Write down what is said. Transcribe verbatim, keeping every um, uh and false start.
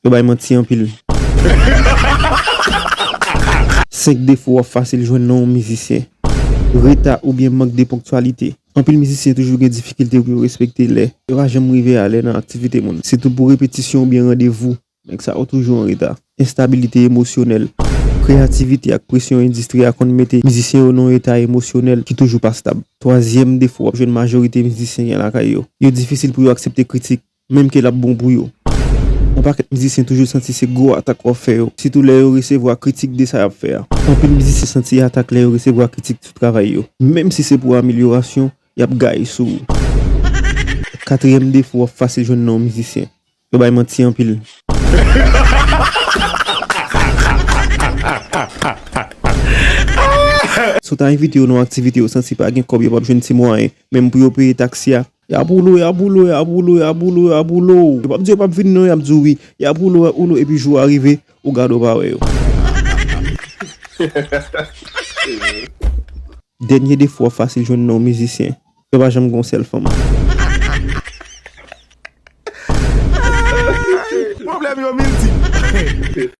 Yo bay manti anpil. Senk defo w ap fasil jwenn nan yon mizisyen. Reta oubyen mank de ponktyalite. Anpil mizisyen toujou gen difikilte pou yo respekte lè. Yo pa janm rive alè nan aktivite moun. Sitou pou repetisyon oubyen randevou. Nèg sa yo toujou an reta. Enstabilite emosyonèl. Kreyativite ak presyon endistri a konn mete mizisyen yo nan yon eta emosyonèl ki toujou pa stab. Twazyèm defo w ap jwenn majorite mizisyen gen lakay yo. Yo difisil pou yo aksepte kritik, menm ke l ap bon pou yo. Yon pakèt mizisyen toujou santi se gwo atak w ap fè yo, sitou lè yo resevwa kritik de sa y ap fè a. Anpil mizisyen santi atak lè yo resevwa kritik sou travay yo. Menm si se pou amelyorasyon, y ap gaye sou ou. Katriyèm defo w ap fasil jwenn nan yon mizisyen. Yo bay manti anpil. Si w ta envite yo nan yon aktivite, yo santi pa gen kòb, yo p ap jwenn ti mwayen, menm pou yo peye taksi a. Y ap woule w, y ap woule w, y ap woule w, y ap woule w, y ap woule w. Yo p ap di yo p ap vin non, y ap di w wi. Y ap woule w, y ap woule w, epi jou a rive, ou gade w pa wè yo. Dènye defo w ap fasil jwenn nan yon mizisyen. Yo pa janm gen yon sèl fanm. Pwoblèm yo miltip.